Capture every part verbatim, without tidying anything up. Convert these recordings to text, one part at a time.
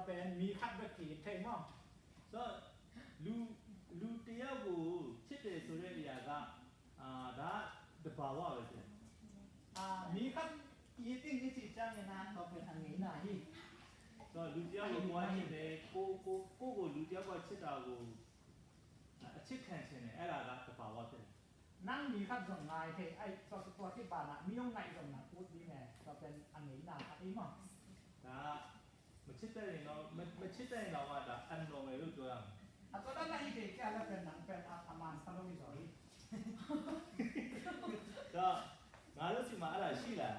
เปนมีคัดเบกกีเทมอ ဆိုတော့လူလူတစ်ယောက်ကိုချစ်တယ်ဆိုတဲ့အရာကအာဒါတဘာဝပဲဖြစ်တယ်။ အာမီခပ်ယတိငိစီချာငနာတော့เป็นอันนี้นะฮีဆိုတော့လူတစ်ယောက်ကိုကိုယ်ကချစ်တယ်ကိုကိုကိုယ့်ကိုလူတစ်ယောက်ကချစ်တာကိုအချစ်ခံချင်တယ်အဲ့ဒါကတဘာဝဖြစ်တယ် นั่งมีขัดส่งงายเทไอ้ตัวตัวที่บานะมีองไงส่งนะพูดดีไงก็เป็นอันนี้นะอันนี้มั้งဒါမချစ်တတ်ရင်တော့မမချစ်တတ်ရင်တော့မှဒါအနော်မယ်လို့ပြောရမယ်အตัวนั้นนะอีเด็กแกแล้วเป็นหนังเป็นอาอามันซาโลมิซอรีတော့ငါတို့စီမှာအဲ့ဒါရှိလား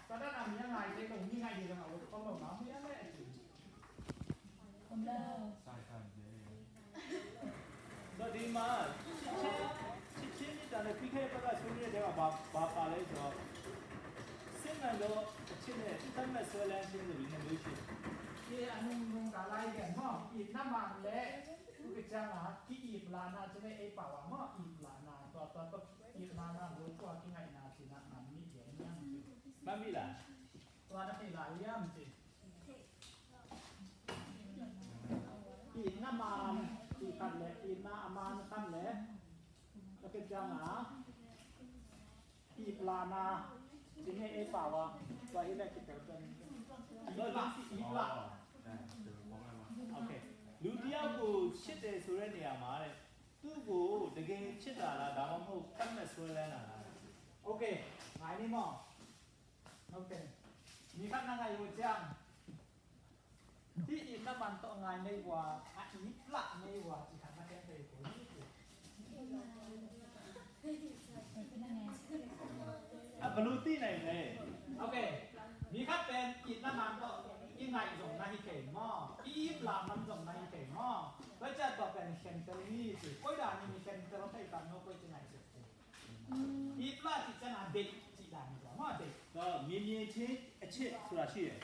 Sadat a mi a ngai te kong mi ngai te kong a wot kong lo ma mi a le a ti. Kong lo. Sai sai de. So ဒီမှာချစ်ချင်းချစ်ချင်းမေတ္တာနဲ့ပြီးခဲ့တဲ့ဘက်ကဆွေးနွေးတဲ့ဘက်မှာဘာဘာပါလဲဆိုတော့စစ်မှန်သောအချစ်နဲ့တတ်မှတ်ဆွဲလန်းခြင်းဆိုပြီးနှစ်မျိုးရှိတယ်။ Ye anung nung ka lai gen mo. It na man le. Ku ke chang a ki it la na chene e pa wa mo. It la na to to to. It la na lo ko ki ngai na chi na man mi gen. မှတ်မိလား။ Tua na thei lai liam ci. Itna man ci khat le itna a man khat le. Ka ke ciang a iplana ci nge ei pau a. Tua hi le kitel pen. Ipla ipla. Okay. လူတစ်ယောက်ကိုချစ်တယ်ဆိုတဲ့နေရာမှာတဲ့သူ့ကိုတကယ်ချစ်တာလားဒါမှမဟုတ်တတ်မှတ်ဆွဲလန်းတာလား။ Okay. ငါနေမောင် ဟုတ်တယ်။ ဒီခါနာငါယူချင်။ ဒီအင်းနမန်တော့ငါနေဝါအင်းပလာနေဝါဒီခါနာကဲတဲ့ကို။ အဘလူတီနိုင်လေ။ Okay. ဒီခါပဲအင်းနမန်တော့အင်းငါယူနာဟိခဲမော်အင်းပလာမန်ယူနာဟိခဲမော်ဘယ်ချက်တော့ပဲရှင်တယ်နီးကိုကိုဒါနီးရှင်တယ်တော့တဲ့ကနော်ကိုချင်နိုင်စေ။ အီပလာ ci ciang a deih ci dan hi maw deih. မြင်မြင်ချင်းအချစ်ဆိုတာရှိတယ်။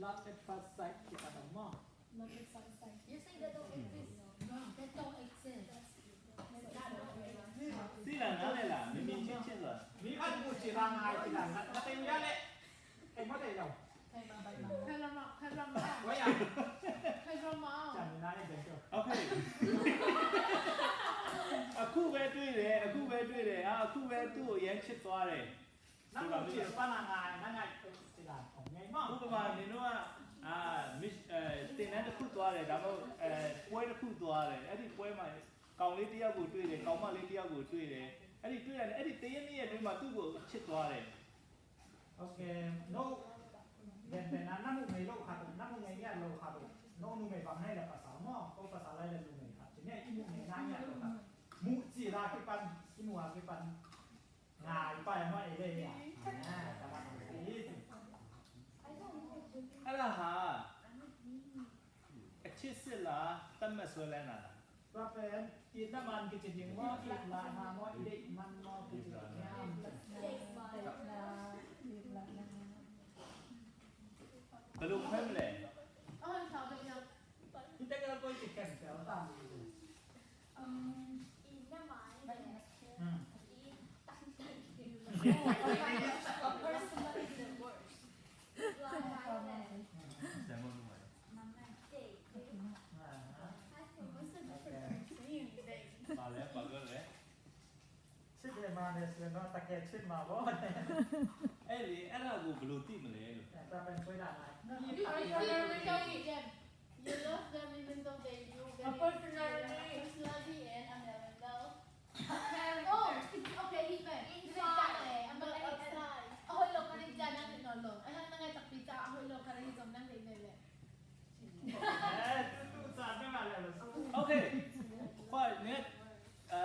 Love at first sight ဖြစ်တာတော့မ Love at first sight. You say that don't exist. No, that don't exist. သိလားနားလည်လားမြင်မြင်ချင်းချစ်ဆိုတာ။ မီးခတ်ပူချီလာငါချီလာငါတင်ရလေ။ အဲ့မတဲ့တော့ ခဲရမခဲရမ ဝဲရ ခဲရမ ကျန်နေတယ်တော့ Okay. အခုပဲတွေ့တယ်အခုပဲတွေ့တယ်ဟာအခုပဲသူ့ကိုအရမ်းချစ်သွားတယ် နောက်တော့ဒီပန်းနာငါနာငါဒီလာပုံငယ်မ ဥပမာနင်တို့ကအာမစ်အဲတင်တန်းတစ်ခုသွားတယ်ဒါမှမဟုတ်အဲပွဲတစ်ခုသွားတယ်အဲ့ဒီပွဲမှာကောင်လေးတစ်ယောက်ကိုတွေ့တယ်ကောင်မလေးတစ်ယောက်ကိုတွေ့တယ်အဲ့ဒီတွေ့ရတယ်အဲ့ဒီတရက်နှစ်ရက်အတွင်းမှာသူ့ကိုချစ်သွားတယ် Okay, no. Gentena namu mei lo khat, namu mei ya lo khat. No nu mei bang nai la pasal mo, ko pasal lai la nu mei khat. Cine i mu mei nai ya lo khat. Mu ci la kipan, i mu a kipan. Ngai pa mo e le ya. Ala ha. အချစ်စစ်လားတတ်မှတ်ဆွဲလန်းတာလား။ Tua pen, it na man kici ding maw, it la na maw, it deih man maw kici ding maw. Belo khem le. Oi, sa belo. Kita kira koi ci khem khem ta. Um, it na man. Hmm. It personal divorce. It la na le. Mama, take. What's the difference between saying they? ဘာလဲဘာပြောလဲ ချစ်တယ်မှာနဲ့ဆိုရင်တော့တကယ်ချစ်မှာပေါ့ အဲ့လေအဲ့ဒါကိုဘယ်လိုသိမလဲလို့ ဒါပဲဆွဲတာလား You feel, you feel them. You love them even though they do very personality and a mental. Oh, okay, he meant inside. But outside. အဟိုလိုခရီးကြမ်းနေတော့လို့အဲ့ဒါငါတပီးတာအဟိုလိုခရီးကြမ်းနေတယ်လေ Okay. ခွာနဲ့အဲ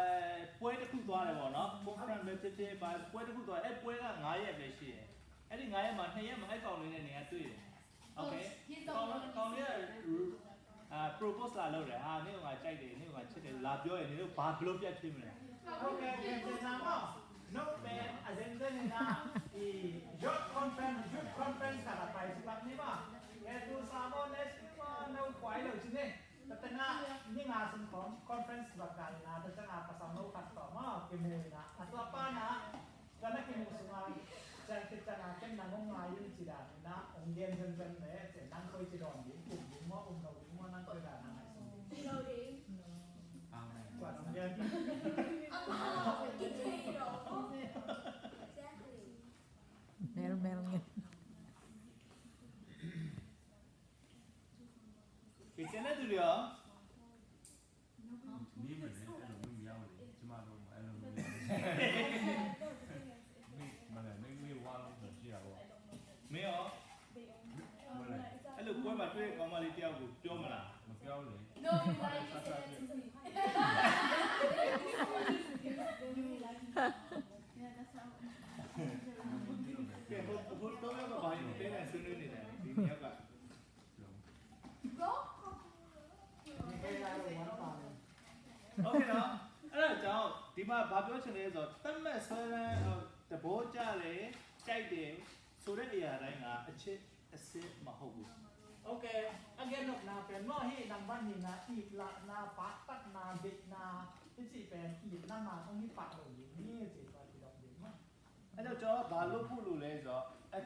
ပွဲတစ်ခုသွားတယ်ပေါ့နော် conference ပဲဖြစ်ဖြစ်ဘာပွဲတစ်ခုသွားတယ်အဲပွဲက9ရက်ပဲရှိတယ်အဲ့ဒီ9ရက်မှာ2ရက်မှာအဲ့ကောင်လေးနဲ့နေရာတွေ့တယ် Okay. ကောင်ကောင်လေးကအာ propose လာလုပ်တယ်ဟာနင့်ကငါကြိုက်တယ်နင့်ကငါချစ်တယ်လာပြောရင်နင်တို့ဘာဘလို့ပြတ်ဖြစ်မလဲ Okay, okay, okay. No, man, agenda ni na i youth conference, youth conference kala pai si pak ni ba. E tu sa mo ne si ma no kwai lo si ne. Tatanga ni nga sung con conference ba ka na tatanga pasang lo kat to ma ki mu na. Atwa pa na kana ki mu sung a chan ki chan a ken na ngong ngai. Lim ci dan in ah, ong gen zenzen le, ci nang koi ci dawn ding, kum ding maw, um lo ding maw, nang koi dan nang ai sung ding. Kum lo ding. Amen. Kuan ong gen. Exactly. Mel, mel ngen. Kì cen na tu dih a. မင်းမနဲ့အဲ့လိုမျိုးမရဘူးလေကျမတို့မှအဲ့လိုမျိုးမရဘူးမင်းမနဲ့မင်းမင်းဝါလုံးဆိုရှိတာပေါ့မင်းရောအဲ့လိုပွဲမှာတွေ့တဲ့ကောင်မလေးတယောက်ကိုပြောမလားမပြောဘူးလေ No, you like to say that to me. ကဲဟိုဟိုတော့ကဘာကြီးတဲနေဆွေးနွေးနေတယ်ဒီနေ့က Okay နော်အဲ့ဒါကြောင့်ဒီမှာဘာပြောချင်လဲဆိုတော့သတ်မှတ်ဆွဲလန်းသဘောကျတယ်ကြိုက်တယ်ဆိုတဲ့အရာတိုင်းကအချစ်အစစ်မဟုတ်ဘူး Okay, a gen nopna pen maw hi nang ban hi na it lahna, pahtatna, deihna, i cih pen it na na hong hi pah lo ding hi ci tua kidop ding maw. အဲ့တော့ကျွန်တော်ဘာလုပ်ဖို့လိုလဲဆိုတော့အ